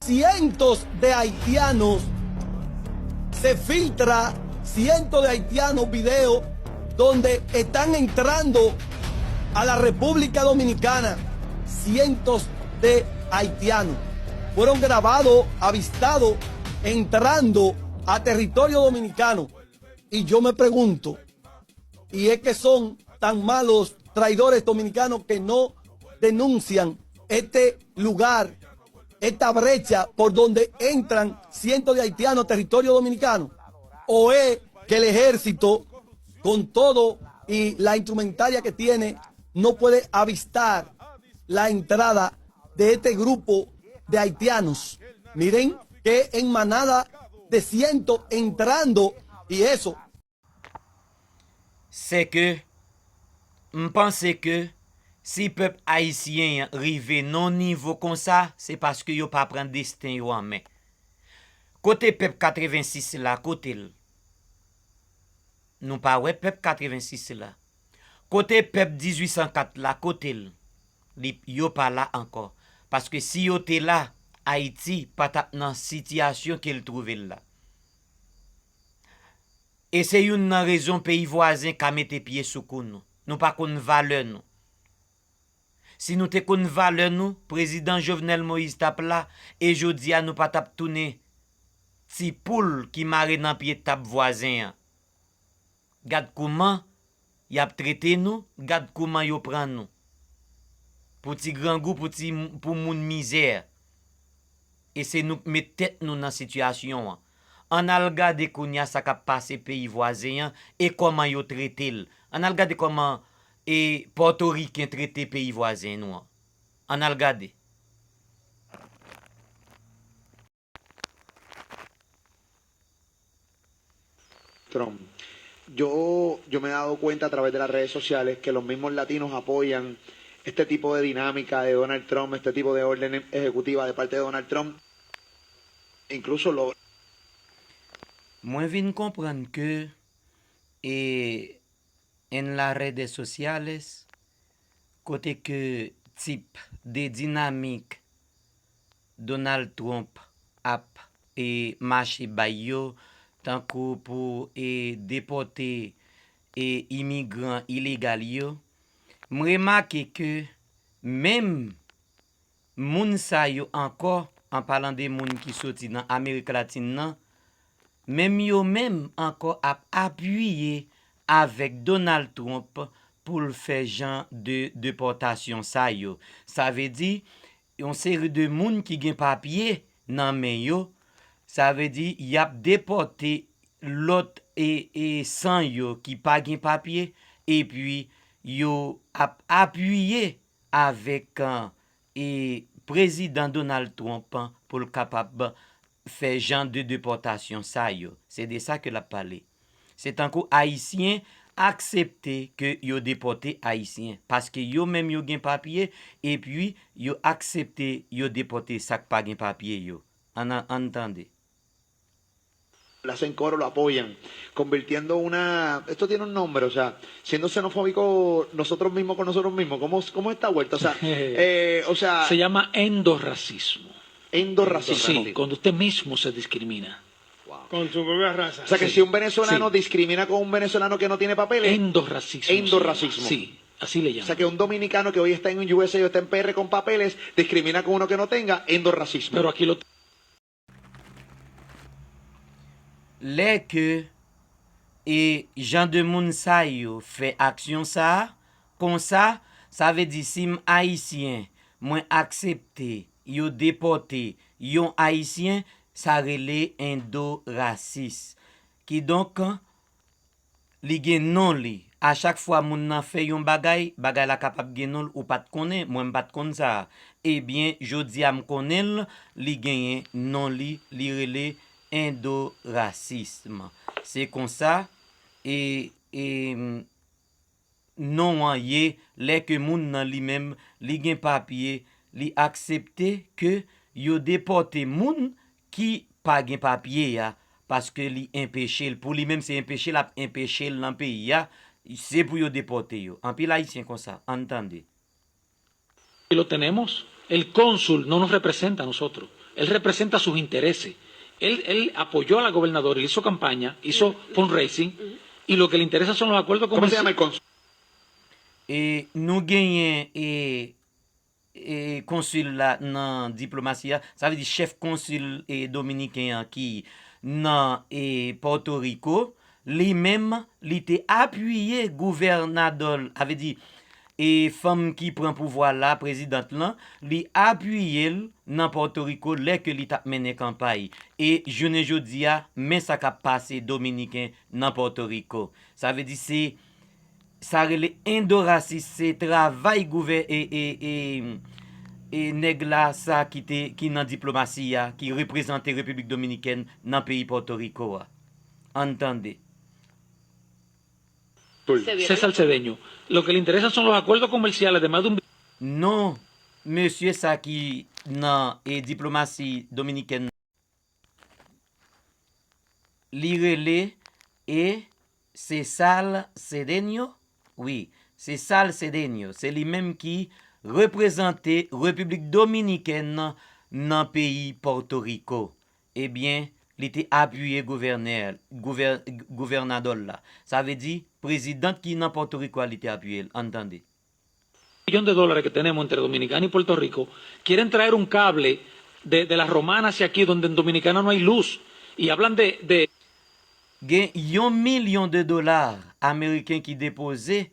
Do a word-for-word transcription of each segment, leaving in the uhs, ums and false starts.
cientos de haitianos, se filtra cientos de haitianos videos donde están entrando a la República Dominicana, cientos de haitianos. Fueron grabados, avistados entrando a territorio dominicano. Y yo me pregunto, y es que son tan malos traidores dominicanos que no denuncian este lugar, esta brecha por donde entran cientos de haitianos a territorio dominicano? ¿O es que el ejército, con todo y la instrumentaria que tiene, no puede avistar la entrada de este grupo de haitianos? Miren que en manada de cientos entrando y eso. Sèke, m panse ke si pèp ayisyen an rive nan yon nivo konsa, se paske yo pa pran desten yo an men. Kote pèp katrevensis la, kote l? Nou pa wè pèp katrevensis la. Kote pèp dizuit san kat la, kote l? Li, yo pa la ankò. Paske si yo te la, Ayiti pa t ap nan sitiyasyon ke l twouve l la. E se youn nan rezon peyi vwazen ka mete pye sou kou nou. Nou pa konn valè nou. Si nou te konn valè nou, Prezidan Jovenel Moïse t ap la, e jodi a nou pa t ap tounen ti poul ki mare nan pye tab vwazen an. Gad kouman y ap trete nou, gad kouman yo pran nou. Pou ti grangou, pou ti, pou moun mizè. E se nou k met tèt nou nan sitiyasyon an. Ann al gade kounye a sa k ap pase peyi vwazen an e kòman yo trete l. Ann al gade kòman e Pòtoriken trete peyi vwazen nou an. Ann al gade. Trump. Yo, yo me he dado cuenta a través de las redes sociales que los mismos latinos apoyan este tipo de dinámica de Donald Trump, este tipo de orden ejecutiva de parte de Donald Trump, incluso lo... Mwen vin konprann ke e en las redes sociales, kote ke tip de dinamik Donald Trump ap e mache bay yo, tankou pou e depòte e imigran ilegal yo, m remake ke menm moun sa yo ankò, an palan de moun ki soti nan Amerik Latin nan, menm yo menm ankò ap apiye avèk Donald Trump pou l fè jan de depòtasyon sa yo. Sa vle di, yon seri de moun ki gen papye nan men yo, sa vle di, y ap depòte lòt e, e san yo ki pa gen papye, epi yo ap apiye avèk e Prezidan Donald Trump pou l kapab fè jan de depòtasyon sa yo. Se de sa ke l ap pale. Se tankou Ayisyen aksepte ke yo depòte Ayisyen, paske yo menm yo gen papye, epi yo aksepte yo depòte sa k pa gen papye yo. Ann, ann tande. Lo hacen coro, lo apoyan, convirtiendo una, esto tiene un nombre, o sea, siendo xenofóbico nosotros mismos con nosotros mismos, ¿cómo, cómo es esta vuelta? O sea, eh, o sea, Se llama endorracismo. Endorracismo. Sí, cuando usted mismo se discrimina. Con su propia raza. O sea que si un venezolano discrimina con un venezolano que no tiene papeles, Endorracismo. se llama. Endorracismo. Sí, así le O sea llaman. Que un dominicano que hoy está en U S A o está en P R con papeles discrimina con uno que no tenga, endorracismo. Pero aquí lo Lè ke e jan de moun sa yo fè aksyon sa a, konsa, sa vle di si m Ayisyen, mwen aksepte yo depòte yon Ayisyen, sa rele endorasis. Kidonk, li gen non li. A chak fwa moun nan fè yon bagay, bagay la kapab gen non l ou pa t konnen, mwen m pa t konn sa a. Ebyen, jodi a m konnen l, li genyen non li, li rele endorasism. Se konsa e, e non an ye lè ke moun nan li menm, li gen papye, li aksepte ke yo depòte moun ki pa gen papye a, paske li enpeche l. Pou li menm, se enpeche l ap enpeche l nan peyi a, se pou yo depòte yo. Anpil Ayisyen konsa. Ann tande. Y lo tenemos. El cónsul no nos representa a nosotros. Él representa sus intereses. Él, él apoyó a la gobernadora, él hizo campaña, hizo fundraising, y lo que le interesa son los acuerdos ¿Cómo se llama comerciales. El cons- E nou genyen e, e konsil la nan diplomasi a, sa vle di chèf konsil e dominiken an ki nan e Pòtoriko, li menm li te apiye gouvènadò l, sa vle di e fanm ki pran pouvwa la, prezidant lan, li apiye l nan Pòtoriko lè ke li t ap mennen kanpay. E jounen jodi a, men sa k ap pase dominiken nan Pòtoriko. Sa vle di se sa rele endorasis, se travay gouvè e, e, e, e nèg la sa ki te ki nan diplomasi a, ki reprezante Repiblik Dominikèn nan peyi Pòtoriko a. Ann tande. César Cedeño. Lo que le interesan son los acuerdos comerciales de más de un... Non, mesye sa ki nan e diplomasi dominikèn, li rele e César Cedeño? Wi, César Cedeño, se li menm ki reprezante Repiblik Dominikèn nan peyi Pòtoriko. Ebyen, li te apiye gouvènè, gouvè, gouvènadò l la. Sa vle di, prezidant ki nan Pòtoriko a, li te apiye l. Ann tande. Millón de dólares que tenemos entre Dominicana y Puerto Rico, quieren traer un cable de, de la Romana hacia aquí, donde en Dominicana no hay luz. Y hablan de, de Gen yon milyon de dola ameriken ki depoze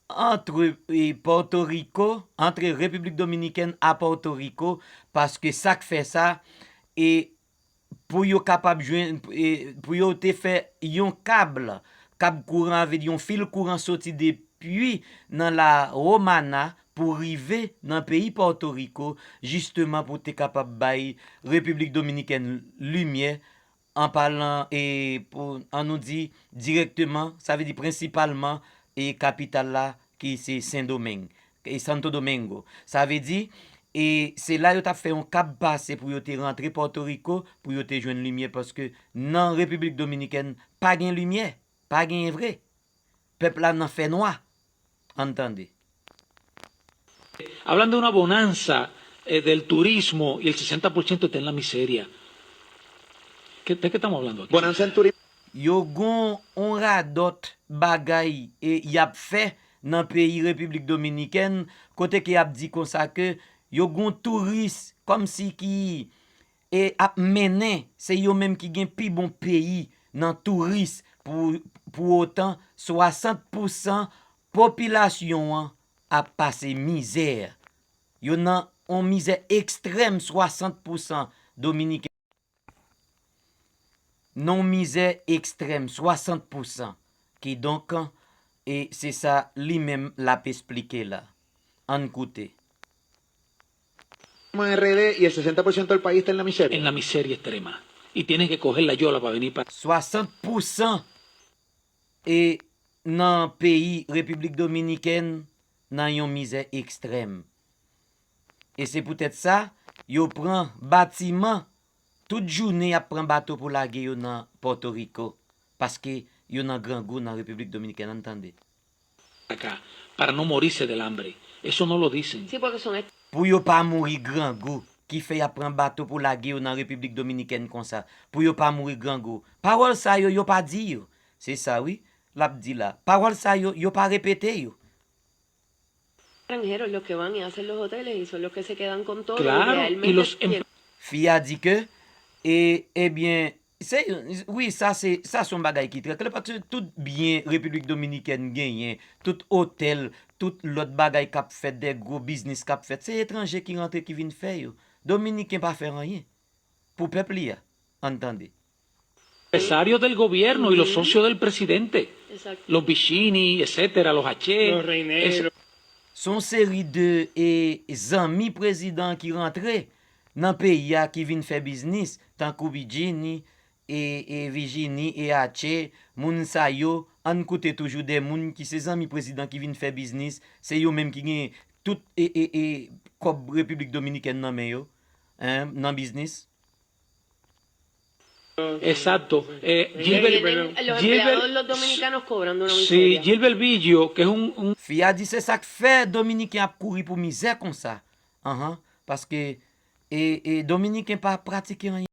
antre e, Pòtoriko, antre Repiblik Dominikèn a Pòtoriko, paske sa k fè sa, e pou yo kapab jwenn, e pou yo te fè yon kab, kab kouran, sa vle di yon fil kouran soti depi nan La Romana pou rive nan peyi Pòtoriko, jisteman pou te kapab bay Repiblik Dominikèn limyè, an palan, e pou, an nou di, dirèkteman, sa vle di prensipalman, e kapital la, ki se Sendomeng, e Santo Domingo. Sa vle di, e se la yo t ap fè yon kab pase pou yo te rantre Pòtoriko, pou yo te jwenn limyè, paske nan Repiblik Dominikèn, pa gen limyè, pa genyen vre. Pèp la nan fènwa. Ann tande. Hablan de una bonanza eh, del turismo y el sesenta por ciento está en la miseria. ¿Qué, ¿De qué estamos hablando aquí? Bonanza en turismo. Yo gon on radòt bagay e y ap fè nan peyi Repiblik Dominikèn, kote ke y ap di konsa ke yo gon touris kòmsi ki e ap mennen, se yo menm ki gen pi bon peyi nan touris, pou, pou otan swasant pousan popilasyon an ap pase mizè. Yo nan on mizè ekstrèm, swasant pousan dominiken nan on mizè ekstrèm, swasant pousan. Kidonk, e se sa li menm l ap esplike la. Ann koute. Estamos en R D y el sesenta por ciento del país está en la en miseria. la miseria extrema. Y tienes que coger la yola para venir para... Swasant pousan e nan peyi Repiblik Dominikèn nan yon mizè ekstrèm. E se poutèt sa, yo pran batiman, tout jounen y ap pran bato pou lage yo nan Pòtoriko, paske yo nan grangou nan Repiblik Dominikèn. Ann tande. Acá, para no morirse del hambre. Eso no lo dicen. Sí, porque son est- Pou yo pa mouri grangou, ki fè y ap pran bato pou lage yo nan Repiblik Dominikèn konsa, pou yo pa mouri grangou. Pawòl sa yo, yo pa di yo. Se sa wi, l ap di la. Pawòl sa yo, yo pa repete yo. Extranjeros los que van y hacen los hoteles y son los que se quedan con todo y Claro, y realmente los tienen- em- Fi a di ke, e, ebyen, se, wi, sa se, sa se yon bagay ki trè klè, paske tout byen Repiblik Dominikèn genyen, tout otèl, tout lòt bagay k ap fèt, de gwo biznis k ap fèt, se etranje ki rantre ki vin fè yo. Dominiken pa fè anyen pou pèp li a. Ann tande. Empresarios del gobierno y los socios del presidente, Exacto. los Vicini, etcétera, los H. Los reineros. Se yon seri de e, zanmi prezidan ki rantre nan peyi a ki vin fè biznis, tankou Bidjini, e, e Vijini, e Atche, moun sa yo, ann koute toujou de moun ki se zanmi prezidan ki vin fè biznis, se yo menm ki gen tout e, e, e, kòb Repiblik Dominikèn nan men yo, en, nan biznis. Exacto. Eh, Gilbert, Tienen- los Gilbert, empleados los dominicanos cobran de una sí, miseria. Gilbert Biggio, que es un, un Fi a di se sa k fè Dominiken ap kouri pou mizè konsa. Anhan, paske E, e Dominiken pa pratike anyen.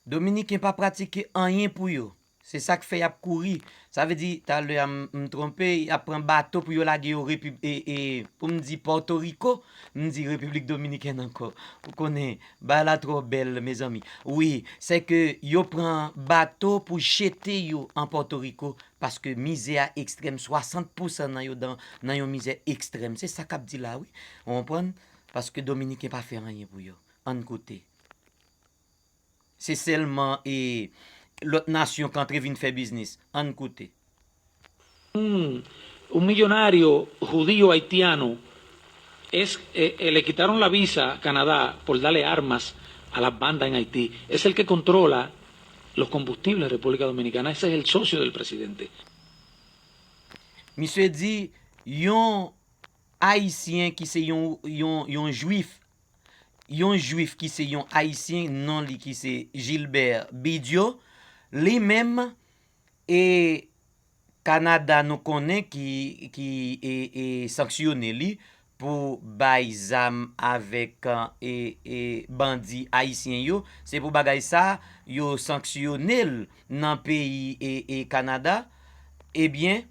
Dominiken pa pratike anyen pou yo. Se sa k fè y ap kouri. Sa vle di, talè a m, m twonpe, y ap pran bato pou yo lage yo Repib-, e, e, pou m di Pòtoriko, m di Repiblik Dominikèn ankò. Ou konnen, bagay la twò bèl, mezanmi. Wi, se ke yo pran bato pou jete yo an Pòtoriko, paske mizè a ekstrèm, swasant pousan nan yo dan, nan yon mizè ekstrèm. Se sa k ap di la, wi. Ou konprann? Paske Dominiken pa fè anyen pou yo. Ann koute. Se sèlman, e, lòt nasyon k antre vin fè biznis. Ann koute. Un, un millonario judío haitiano es, eh, eh, le quitaron la visa a Canadá por darle armas a las bandas en Haití. Es el que controla los combustibles de República Dominicana. Ese es el socio del presidente. Misye di yon Ayisyen ki se yon, yon, yon jwif, yon jwif ki se yon Ayisyen, non li ki se Gilbert Bidio, li menm, e Kanada nou konnen ki, ki, e, e sanksyone li pou bay zam avèk, e, e bandi ayisyen yo. Se pou bagay sa yo sanksyone l nan peyi, e, e Kanada. Ebyen,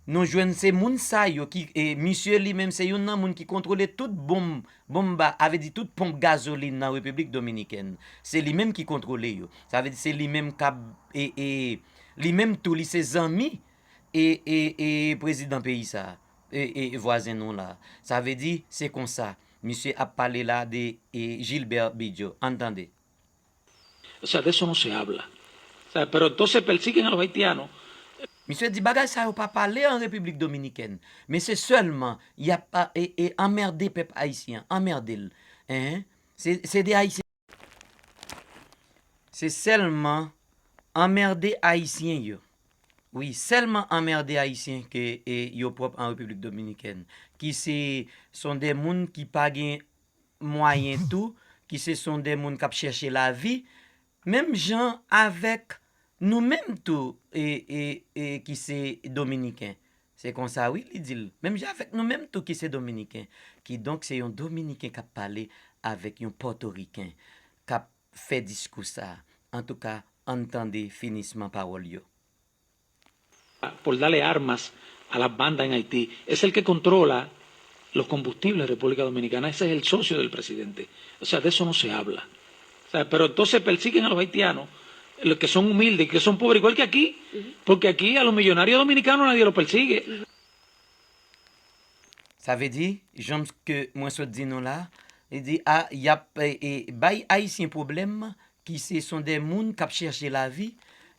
nou jwenn se moun sa yo ki, e misye li menm se youn nan moun ki kontwole tout bonm, bonm ba, a vle di tout ponp gazolin nan Repiblik Dominikèn. Se li menm ki kontwole yo. Sa vle di se li menm k ap, e, e, li menm tou li se zanmi, e, e, e prezidan peyi sa, e, e vwazen nou la. Sa vle di, se konsa. Misye ap pale la de, e, Gilbert Bidio. Ann tande. O sea, de eso no se habla. O sea, pero entonces persiguen a los haitianos. Misye di bagay sa yo pa pale an Repiblik Dominikèn. Men se sèlman y ap, e, e anmède pèp ayisyen an, anmède l. Hein? Se, se de Ayisyen. Se sèlman anmède Ayisyen yo. Wi, sèlman anmède Ayisyen ke, e, yo pwòp an Repiblik Dominikèn. Ki se, son de moun ki pa gen mwayen tou, ki se son de moun k ap chèche lavi, menm jan avèk nou menm tou, e, e, e ki se Dominiken. Se konsa wi, li di l. Menm jan avèk nou menm tou ki se Dominiken. Kidonk, se yon Dominiken k ap pale avèk yon Pòtoriken k ap fè diskou sa a. Antouka, ann tande finisman pawòl yo. Por darle armas a las bandas en Haití. Es el que controla los combustibles de República Dominicana. Ese es el socio del presidente. O sea, de eso no se habla. O sea, pero entonces persiguen a los haitianos, los que son humildes, que son pobres, igual que aquí, porque aquí a los millonarios dominicanos nadie los persigue. Sa vle di, jan ke mwen sot di nou la, li di, a, y ap, e, e, bay Ayisyen pwoblèm, ki se son de moun k ap chèche lavi,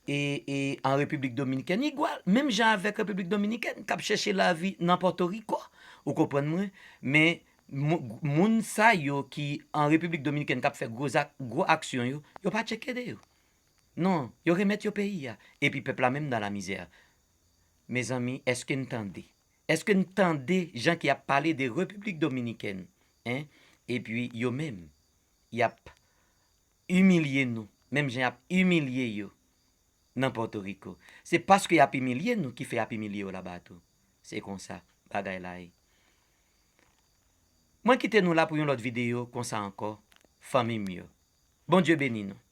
e, e an Repiblik Dominikèn, igwal, menm jan avèk Repiblik Dominikèn, k ap chèche lavi nan Pòtoriko. Ou konprann mwen? Men, mou-, moun sa yo ki an Repiblik Dominikèn k ap fè gwo zak-, gwo aksyon yo, yo pa tcheke de yo. Non, yo remèt yo peyi a. Epi pèp la menm nan lamizè. Mezanmi, èske n tande? Èske n tande jan ke y ap pale de Repiblik Dominikèn? Hein? Epi yo menm, y ap imilye nou, menm jan y ap imilye yo nan Pòtoriko. Se paske y ap imilye nou ki fè y ap imilye yo laba tou. Se konsa bagay la ye. Mwen kite nou la pou yon lòt videyo konsa ankò, fanmi m yo. Bondye beni nou.